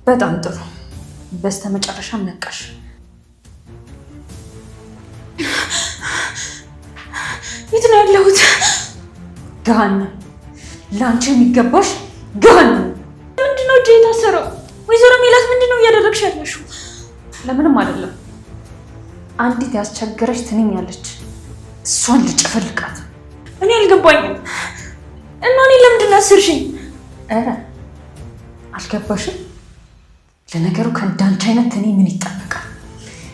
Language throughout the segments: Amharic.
በጣም ጥሩ። በስተመጨረሻም ነቃሽ። የት ነው ያለሁት? ገሃነም። ለአንቺ የሚገባሽ ገሃነም። ምንድነው እጄ የታሰረው? ወይዘሮ ሜላት ምንድነው እያደረግሽ ያለሽው? ለምንም አይደለም። አንዲት ያስቸገረች ትንኝ አለች። እሷን ልጨፈልቃት። እኔ አልገባኝም። እና እኔ ለምንድን ነው ያሰርሽኝ? ኧረ አልገባሽም? ለነገሩ ከእንዳንቺ አይነት ትንኝ ምን ይጠበቃል?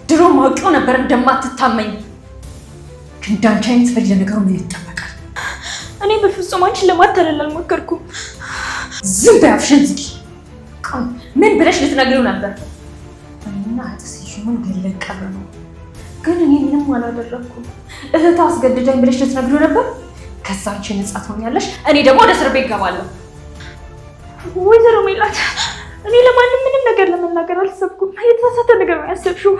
ድሮ ማውቂው ነበር እንደማትታመኝ። ከእንዳንቺ አይነት ፈሪ ለነገሩ ምን ይጠበቃል? እኔ በፍጹም አንቺን ለማታለል አልሞከርኩም። ዝም በይ፣ አፍሽን ዝጊ። ቆይ ምን ብለሽ ልትነግሪው ነበር? እኔና እህት ስዩምን ገለን ቀብር ነው። ግን እኔ ምንም አላደረኩም። እህት አስገድዳኝ ብለሽ ልትነግሪው ነበር። ከዛ አንቺ ነጻ ትሆኛለሽ፣ እኔ ደግሞ ወደ እስር ቤት እገባለሁ። ወይዘሮ ሜላት እኔ ለማንም ምንም ነገር ለመናገር አልሰብኩም። የተሳሳተ ነገር ነው ያሰብሽው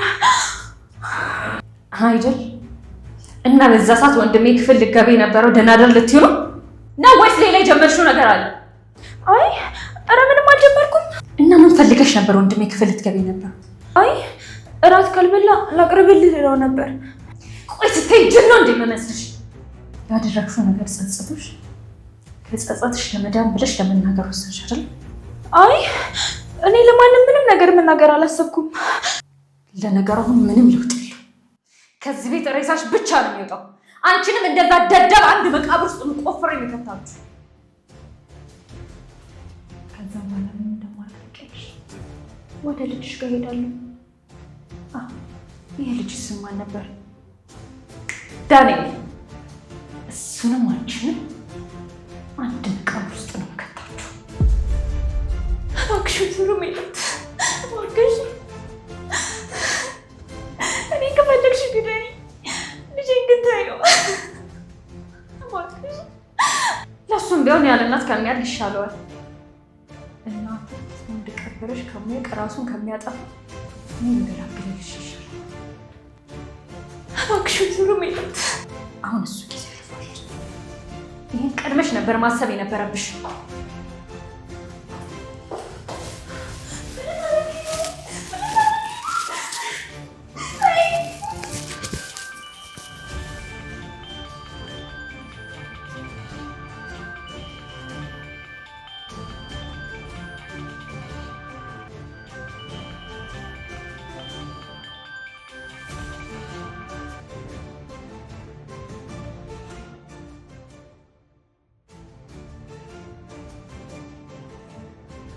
አይደል? እና በዛ ሰዓት ወንድሜ ክፍል ልትገቢ የነበረው ደህና ደር ልትይው ነው ነው ወይስ ሌላ የጀመርሽው ነገር አለ? አይ ኧረ ምንም አልጀመርኩም። እና ምን ፈልገሽ ነበር ወንድሜ ክፍል ልትገቢ ነበር? አይ እራት ካልበላ ላቅርብልህ ልለው ነበር። ቆይ ስትይ ጅል ነው እንዴ የምመስልሽ? ያደረግሽው ነገር ጸጽቶሽ ከጸጸትሽ ለመዳን ብለሽ ለመናገር ወሰንሽ አይደል? አይ እኔ ለማንም ምንም ነገር መናገር አላሰብኩም። ለነገሩ አሁን ምንም ለውጥ የለም። ከዚህ ቤት ሬሳሽ ብቻ ነው የሚወጣው። አንቺንም እንደዛ ደደብ አንድ መቃብር ውስጥ ቆፍሬ የሚከታችሁ። ከዛ በኋላ ምን እንደማደርግ ታውቂያለሽ? ወደ ልጅሽ ጋር እሄዳለሁ። ይህ ልጅ ስም ማን ነበር? ዳንኤል። እሱንም አንቺንም አንድ መቃብር ውስጥ ነው የምከታችሁ። እባክሽ ወይዘሮ ሜላት እባክሽ፣ እኔ ከፈለግሽ ግደኝ፣ ልጄን ግን ተይው እባክሽ። ለእሱም ቢሆን ያለ እናት ከሚያድግ ይሻለዋል። እናቱ እንደቀበረሽ ከሚያውቅ ራሱን ከሚያጠፋ እኔ ብገላግልልሽ ይሻላል። እባክሽ ወይዘሮ ሜላት፣ አሁን እሱ ጊዜ አልፏል። ይህን ቀድመሽ ነበር ማሰብ የነበረብሽ።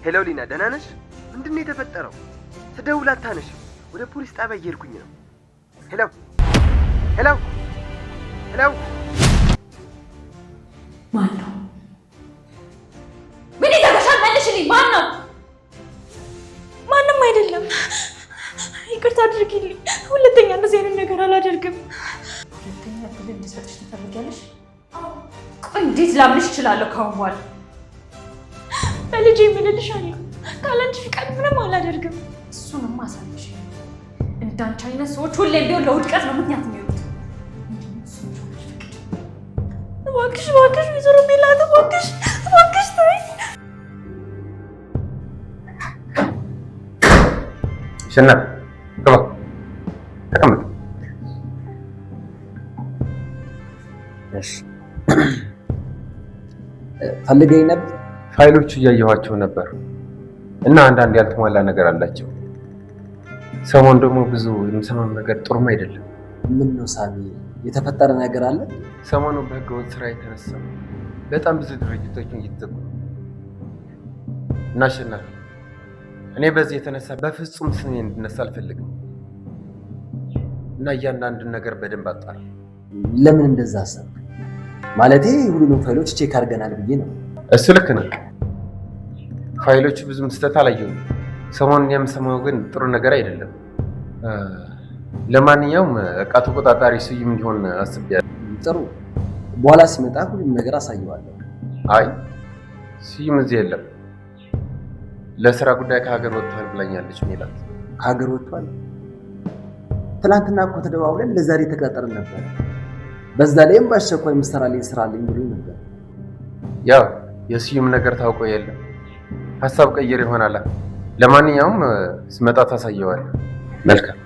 Hello ሊና፣ ደህና ነሽ? ምንድን ነው የተፈጠረው? ስደውል አታነሽም። ወደ ፖሊስ ጣቢያ እየሄድኩኝ ነው። Hello hello hello። ማን ነው? ምን ይዘጋሻል? መልሽልኝ። ማን ነው? ማንም አይደለም። ይቅርታ አድርጊልኝ። ሁለተኛ እንደዚህ አይነት ነገር አላደርግም። ሁለተኛ እድል እንድሰጥሽ ትፈልጊያለሽ? ቆይ እንዴት ላምንሽ እችላለሁ ካሁን በኋላ? በልጄ እምልልሻለሁ፣ ካላንቺ ፍቃድ ምንም አላደርግም። እሱንማ አሳይሽ። እንዳንቺ አይነት ሰዎች ሁሌም ቢሆን ለውድቀት ነው ምክንያት የሚሆኑት። እባክሽ እባክሽ፣ ወይዘሮ ሜላት እባክሽ እባክሽ ተይኝ። አሸናፊ ግባ፣ ተቀመጥ። እሺ፣ ፈልገኝ ነበር? ፋይሎቹ እያየኋቸው ነበር እና አንዳንድ ያልተሟላ ነገር አላቸው። ሰሞን ደግሞ ብዙ የምሰማው ነገር ጥሩም አይደለም። ምን ነው ሳሚ፣ የተፈጠረ ነገር አለ? ሰሞኑ በህገወጥ ስራ የተነሳ በጣም ብዙ ድርጅቶችን እየተዘጉ ነው እና አሸናፊ፣ እኔ በዚህ የተነሳ በፍጹም ስሜ እንዲነሳ አልፈልግም እና እያንዳንዱን ነገር በደንብ አጣራ። ለምን እንደዛ አሰብክ? ማለቴ ሁሉንም ፋይሎች check አድርገናል ብዬ ነው። እሱ ልክ ነው። ፋይሎቹ ብዙም ስህተት አላየሁም። ሰሞኑን የምሰማው ግን ጥሩ ነገር አይደለም። ለማንኛውም እቃ ተቆጣጣሪ ስዩም እንዲሆን አስቤያለሁ። ጥሩ፣ በኋላ ሲመጣ ሁሉም ነገር አሳየዋለሁ። አይ ስዩም እዚህ የለም፣ ለስራ ጉዳይ ከሀገር ወጥቷል ብላኛለች ሜላት። ከሀገር ወጥቷል? ትናንትና እኮ ተደዋውለን ለዛሬ ተቀጣጥረን ነበር። በዛ ላይም በአስቸኳይ የምሰራልኝ ስራ አለኝ ብሎኝ ነበር። ያው የስዩም ነገር ታውቆ የለም፣ ሀሳብ ቀይር ይሆናል። ለማንኛውም ስመጣ ታሳየዋለህ። መልካም።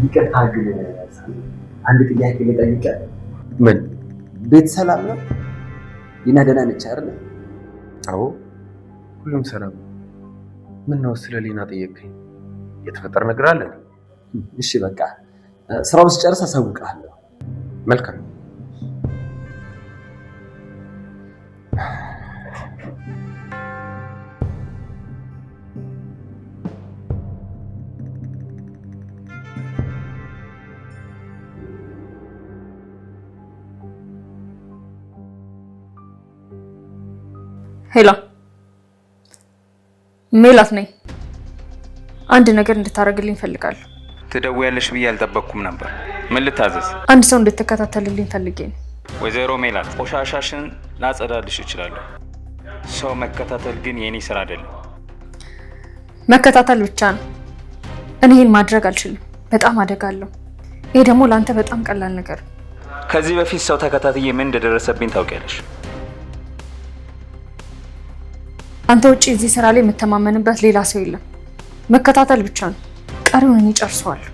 ይቅርታ ግን አንድ ጥያቄ ልጠይቅህ። ምን? ቤት ሰላም ነው? ሊና ደህና ነች አይደል? አዎ ሁሉም ሰላም ነው። ምን ነው ስለ ሊና ጠየቅከኝ? የተፈጠረ ነገር አለ? እሺ በቃ ስራውን ስጨርስ አሳውቅሃለሁ። መልካም። Hello፣ ሜላት ነኝ። አንድ ነገር እንድታደርግልኝ እፈልጋለሁ። ትደውያለሽ ብዬ አልጠበቅኩም ነበር። ምን ልታዘዝ? አንድ ሰው እንድትከታተልልኝ ፈልጌ ነው። ወይዘሮ ሜላት፣ ቆሻሻሽን ላጸዳልሽ እችላለሁ። ሰው መከታተል ግን የኔ ስራ አይደለም። መከታተል ብቻ ነው። እኔ ይሄን ማድረግ አልችልም። በጣም አደጋለሁ። ይሄ ደግሞ ለአንተ በጣም ቀላል ነገር ነው። ከዚህ በፊት ሰው ተከታትዬ ምን እንደደረሰብኝ ታውቂያለሽ። አንተ ውጪ እዚህ ስራ ላይ የምተማመንበት ሌላ ሰው የለም። መከታተል ብቻ ነው። ቀሪውን እኔ ጨርሰዋለሁ።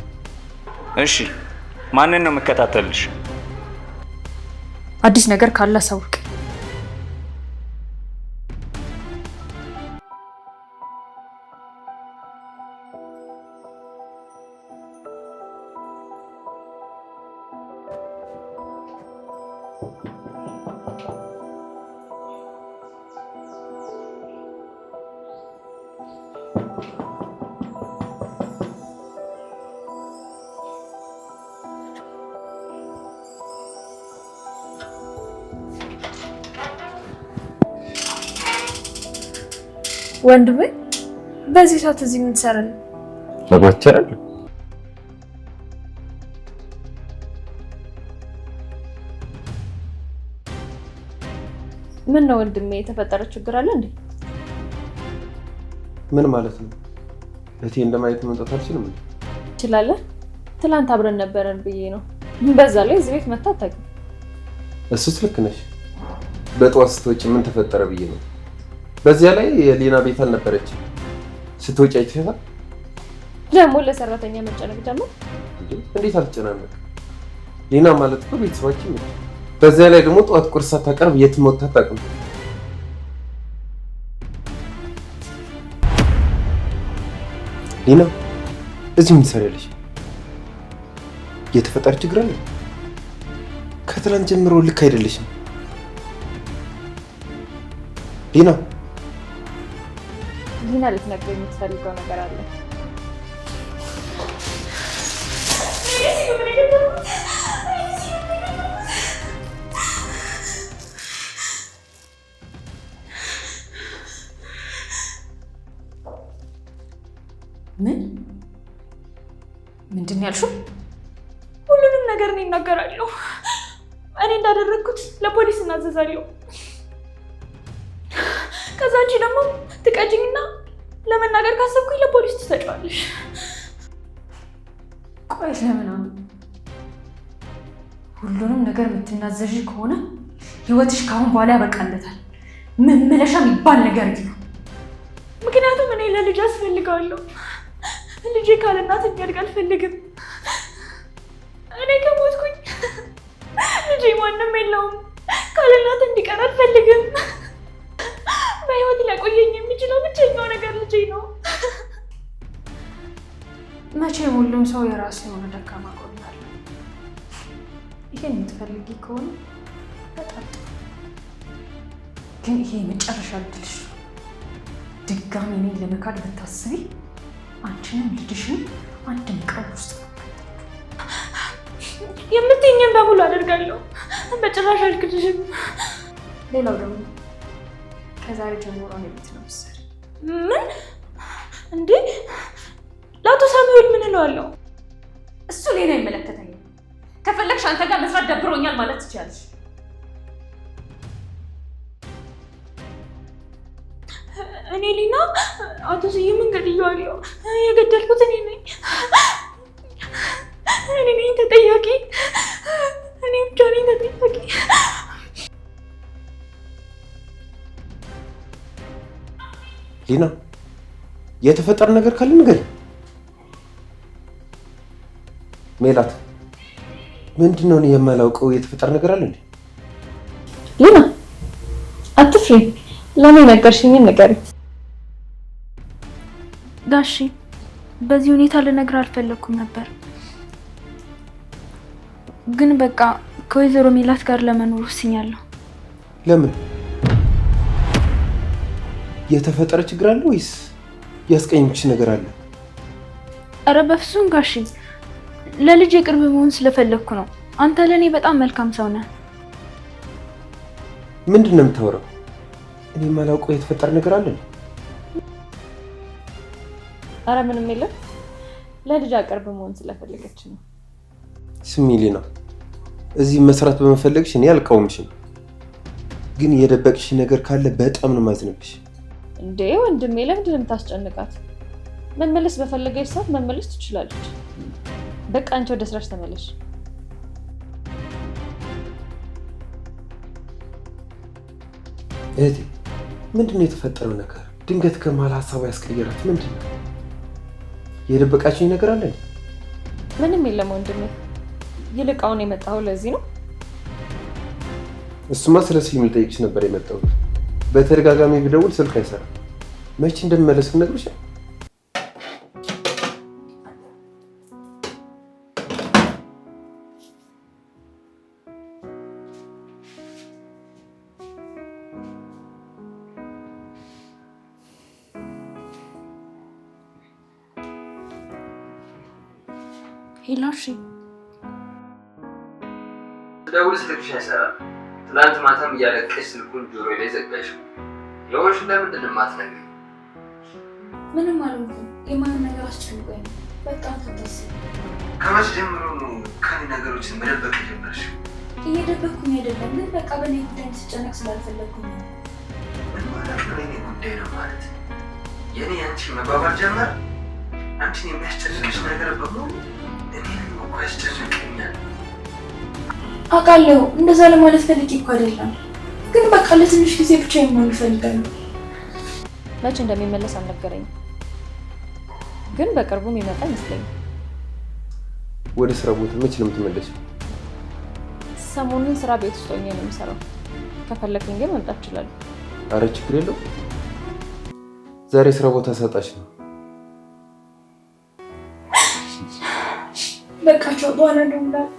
እሺ፣ ማንን ነው የምከታተልሽ? አዲስ ነገር ካለ አሳውቅ። ወንድሜ በዚህ ሰዓት እዚህ ምን ትሰራለህ? መግባት ይቻላል? ምን ነው ወንድሜ፣ የተፈጠረ ችግር አለ እንዴ? ምን ማለት ነው? እህቴ እንደማየት መምጣት አልችልም? ትችላለህ። ትላንት አብረን ነበረን ብዬ ነው። በዛ ላይ እዚህ ቤት መታ አታውቅም። እሱስ ልክ ነሽ። በጠዋት ስትወጪ ምን ተፈጠረ ብዬ ነው። በዚያ ላይ የሊና ቤት አልነበረችም። ስትወጪ አይተሻታል? ደግሞ ለሰራተኛ መጨነቅ ጀመር። እንዴት አልጨናነቅ? ሊና ማለት እኮ ቤተሰባችን ነች። በዚያ ላይ ደግሞ ጠዋት ቁርስ ሳታቀርብ የትም ወጥታ አታውቅም። ሊና እዚህ ምን ትሰሪያለሽ? የተፈጠረ ችግር አለ? ከትላንት ጀምሮ ልክ አይደለሽም። ሊና ሊና ልትነግረኝ የምትፈልገው ነገር አለ። ምን ምንድን ነው ያልሽው? ሁሉንም ነገር እኔ እናገራለሁ። እኔ እንዳደረግኩት ለፖሊስ እናዘዛለሁ። ከዛ አንቺ ደግሞ ትቀጅኝና ለመናገር ካሰብኩኝ ለፖሊስ ትሰጪዋለሽ። ቆይ ለምን አሁን ሁሉንም ነገር የምትናዘዢ ከሆነ ህይወትሽ ከአሁን በኋላ ያበቃለታል። መመለሻ የሚባል ነገር የለም። ምክንያቱም እኔ ለልጅ አስፈልገዋለሁ። ልጄ ካለ እናት እንዲያድግ አልፈልግም። እኔ ከሞትኩኝ ልጄ ማንም የለውም። ካለ እናት እንዲቀር አልፈልግም። በህይወት ሊያቆየኝ የሚችለው ብቸኛው ነገር ልጄ ነው። መቼም ሁሉም ሰው የራሱ የሆነ ደካማ ጎን አለው። ይሄን የምትፈልጊ ከሆነ በጣም ጥሩ። ግን ይሄ የመጨረሻ እድልሽ ነው። ድጋሚ እኔን ለመካድ ብታስቢ አንቺንም ልጅሽንም አንድ መቃብር ውስጥ ነው። የምትይኝን በሙሉ አደርጋለሁ። በጭራሽ አልክድሽም። ሌላው ደግሞ ከዛሬ ጀምሮ እኔ ቤት ነው የምትሰሪው። ምን እንዴ? ለአቶ ሳሙኤል ምን እለዋለሁ? እሱ እኔን አይመለከተኝም። ከፈለግሽ አንተ ጋር መስራት ደብሮኛል ማለት ትችያለሽ። እኔ ሊና አቶ ስዩምን ገድዬዋለሁ። የገደልኩት እኔ ነኝ። እኔ ነኝ ተጠያቂ። እኔ ብቻ ነኝ ተጠያቂ። ሊና፣ የተፈጠረ ነገር ካለ ንገሪኝ። ሜላት፣ ምንድን ነው እኔ የማላውቀው የተፈጠረ ነገር አለ እንዴ? ሊና አትፍሪ፣ ለእኔ ነገርሽኝን ንገሪኝ። ጋሺ በዚህ ሁኔታ ልነግርህ አልፈለኩም ነበር፣ ግን በቃ ከወይዘሮ ሜላት ጋር ለመኖር ወስኛለሁ። ለምን? የተፈጠረ ችግር አለ ወይስ ያስቀየምኩሽ ነገር አለ? ኧረ በፍጹም ጋሺ፣ ለልጅ የቅርብ መሆን ስለፈለግኩ ነው። አንተ ለእኔ በጣም መልካም ሰው ነህ። ምንድን ነው የምታወራው? እኔ የማላውቀው የተፈጠረ ነገር አለ? አረ ምንም የለም። ለልጅ ቅርብ መሆን ስለፈለገች ነው። ስሚ ሊና፣ እዚህ መስራት በመፈለግሽ እኔ አልቃወምሽም፣ ግን የደበቅሽ ነገር ካለ በጣም ነው የማዝንብሽ። እንዴ ወንድሜ፣ ለምንድን ነው የምታስጨንቃት? መመለስ በፈለገች ሰዓት መመለስ ትችላለች። በቃ አንቺ ወደ ስራሽ ተመለሽ። እህቴ፣ ምንድን ነው የተፈጠረው ነገር? ድንገት ከመሀል ሀሳቡ ያስቀየራት ምንድን ነው? የደበቃችኝ ነገር አለ? ምንም የለም ወንድሜ። ይልቅ አሁን የመጣኸው ለዚህ ነው? እሱማ ስለ ስዩም ልጠይቅሽ ነበር የመጣሁት። በተደጋጋሚ ብደውል ስልክ አይሰራም። መቼ እንደምመለስ ነግሮሻል? Hello። እሺ ስደውል ስልክሽ አይሰራም። ትናንት ማታም እያለቀሽ ስልኩን ጆሮ ላይ ዘጋሽው። የሆንሽ ለምንድን ነው የማትነግሪኝ? ምንም አልሆንኩም። የማንም ነገር አስጨንቆኝ ነው። በቃ አንተ አታስብ። ከመቼ ጀምሮ ነው ከኔ ነገሮችን መደበቅ የጀመርሽው? እየደበቅኩኝ አይደለም፣ ግን በቃ በእኔ ጉዳይ እንድትጨነቅ ስላልፈለግኩኝ ነው። ምን ማለት ነው የኔ ጉዳይ ነው ማለት? የኔ አንቺ መባባል ጀመር? አንቺን የሚያስጨንቅሽ ነገር በሙሉ እኔንም እኮ ያስጨንቀኛል። አውቃለሁ፣ እንደዛ ለማለት ፈልጌ እኮ አይደለም፣ ግን በቃ ለትንሽ ጊዜ ብቻዬን መሆን እፈልጋለሁ። መቼ እንደሚመለስ አልነገረኝም፣ ግን በቅርቡ የሚመጣ ይመስለኛል። ወደ ስራ ቦታ መቼ ነው የምትመለሺው? ሰሞኑን ስራ ቤት ውስጥ ሆኜ ነው የምሰራው። ከፈለግኝ ግን መምጣት እችላለሁ። አረ ችግር የለው። ዛሬ ስራ ቦታ ሳጣሽ ነው። በቃ ቻው፣ በኋላ እደውላለሁ።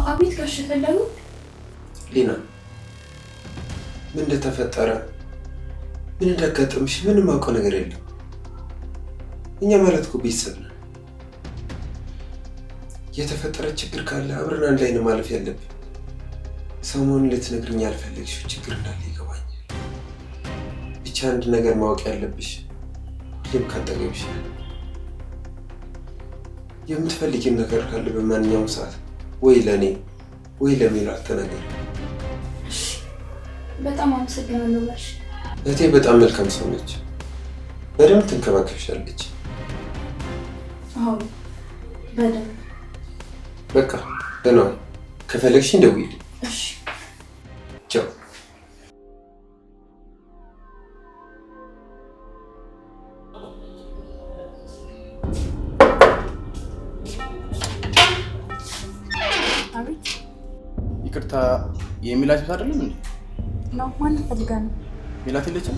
አቤት ጋሽ ፈለጉ። ሊና፣ ምን እንደተፈጠረ ምን እንዳጋጠምሽ ምንም አውቀው ነገር የለም። እኛ ማለት እኮ ቤተሰብ ነን። የተፈጠረ ችግር ካለ አብረን አንድ ላይ ነው ማለፍ ያለብን። ሰሞኑን ልትነግሪኝ ያልፈለግሽው ችግር እንዳለ ይገባኛል። ብቻ አንድ ነገር ማወቅ ያለብሽ ሁሌም ካጠገብሽ ነን። የምትፈልጊም ነገር ካለ በማንኛውም ሰዓት ወይ ለእኔ ወይ ለሜላት ተናገሪ። እሺ፣ በጣም አመሰግናለሁ ጋሽ። እህቴ በጣም መልካም ሰው ነች። በደንብ ትንከባከብሻለች። አዎ በደንብ። በቃ ደህና ዋይ። ከፈለግሽኝ ደውዪልኝ። እሺ። ቻው። አቤት። ይቅርታ፣ የሜላት ቤት አይደለም እንዴ? ነው። ማን ፈልጋ ነው? ሜላት የለችም?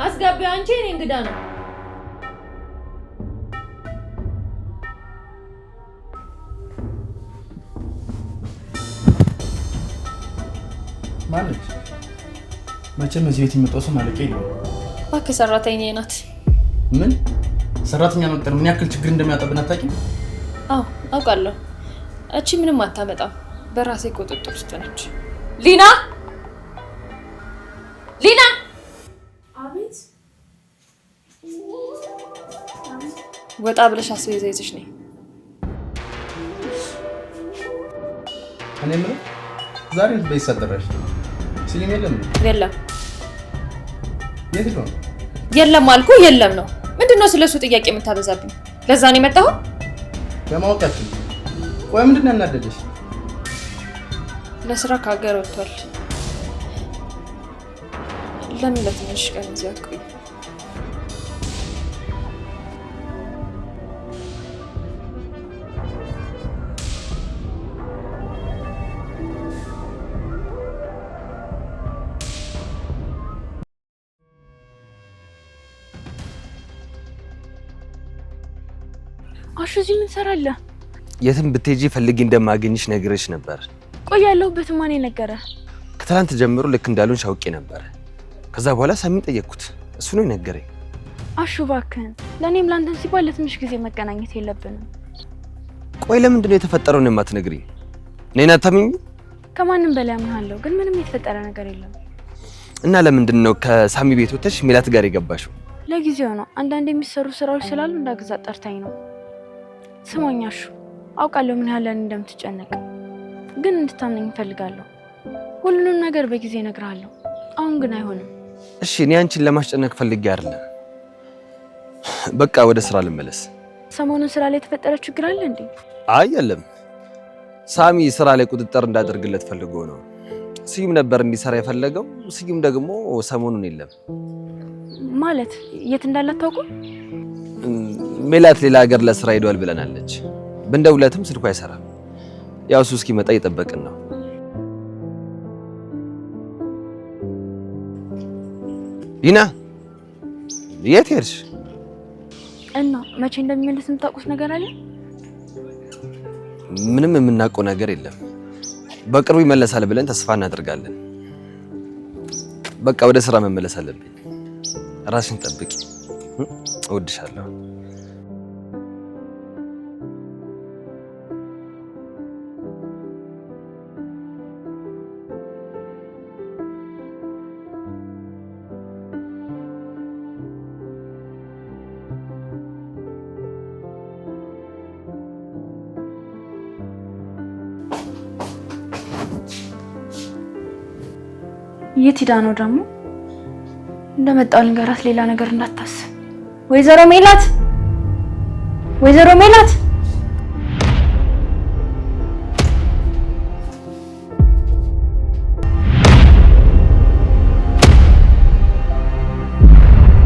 አስጋቢው አንቺ የኔ እንግዳ ነው። ማለች መቼም እዚህ ቤት የሚመጣው ሰው ማለቂያ የለውም። እባክህ ሰራተኛዬ ናት። ምን ሰራተኛ መቅጠር ምን ያክል ችግር እንደሚያጠብን አታውቂም? አዎ አውቃለሁ። እቺ ምንም አታመጣም። በራሴ ቁጥጥር ውስጥ ነች። ሊና ሊና! አቤት። ወጣ ብለሽ አስቤዛ ይዘሽ ነይ። እኔ የምለው ዛሬ በዚህ ሰዓት ደረሽ? ስዩም የለም እንዴ? የለም። የት ሄዶ ነው? የለም አልኩ፣ የለም ነው። ምንድን ነው ስለሱ ጥያቄ የምታበዛብኝ? ለዛ ነው የመጣኸው? ለማወቃችን። ቆይ ምንድን ነው ያናደደሽ? ለስራ ከሀገር ወጥቷል። ለምን ለትንሽ ቀን እዚህ አትቆይም? አሹ እዚህ ምን ትሰራለህ? የትም ብትሄጂ ፈልጌ እንደማገኝሽ ነግሬሽ ነበር። ቆይ ያለሁበት ማን የነገረህ? ከትላንት ጀምሮ ልክ እንዳልሆንሽ አውቄ ነበር። ከዛ በኋላ ሳሚን ጠየቅኩት፣ እሱ ነው የነገረኝ። አሹ እባክህን፣ ለእኔም ለአንተም ሲባል ለትንሽ ጊዜ መገናኘት የለብንም። ቆይ ለምንድን ነው የተፈጠረውን የማትነግሪኝ? እኔን አታምኚኝ? ከማንም በላይ አምናለሁ፣ ግን ምንም የተፈጠረ ነገር የለም። እና ለምንድን ነው ከሳሚ ቤት ወጥተሽ ሜላት ጋር የገባሽው? ለጊዜው ነው። አንዳንድ የሚሰሩ ስራዎች ስላሉ እንዳግዛት ጠርታኝ ነው። ስማኝ አሹ፣ አውቃለሁ ምን ያህል ለእኔ እንደምትጨነቅ፣ ግን እንድታምነኝ እፈልጋለሁ። ሁሉንም ነገር በጊዜ እነግርሃለሁ። አሁን ግን አይሆንም። እሺ፣ እኔ አንቺን ለማስጨነቅ ፈልጌ አይደለም። በቃ ወደ ስራ ልመለስ። ሰሞኑን ስራ ላይ የተፈጠረ ችግር አለ እንዴ? አይ የለም፣ ሳሚ ስራ ላይ ቁጥጥር እንዳደርግለት ፈልጎ ነው። ስዩም ነበር እንዲሰራ የፈለገው። ስዩም ደግሞ ሰሞኑን የለም። ማለት የት እንዳለ አታውቁም? ሜላት ሌላ ሀገር ለስራ ሄዷል ብለናለች። ብንደውለትም ስልኩ አይሰራም። ያው እሱ እስኪመጣ እየጠበቅን ነው። ዲና የት ሄድሽ? እና መቼ እንደሚመለስ የምታውቁት ነገር አለ? ምንም የምናውቀው ነገር የለም። በቅርቡ ይመለሳል ብለን ተስፋ እናደርጋለን። በቃ ወደ ስራ መመለስ አለብኝ። ራስሽን ጠብቂ። እወድሻለሁ። የት ሂዳ ነው ደግሞ? እንደመጣሁ ልንገራት፣ ሌላ ነገር እንዳታስብ። ወይዘሮ ሜላት፣ ወይዘሮ ሜላት።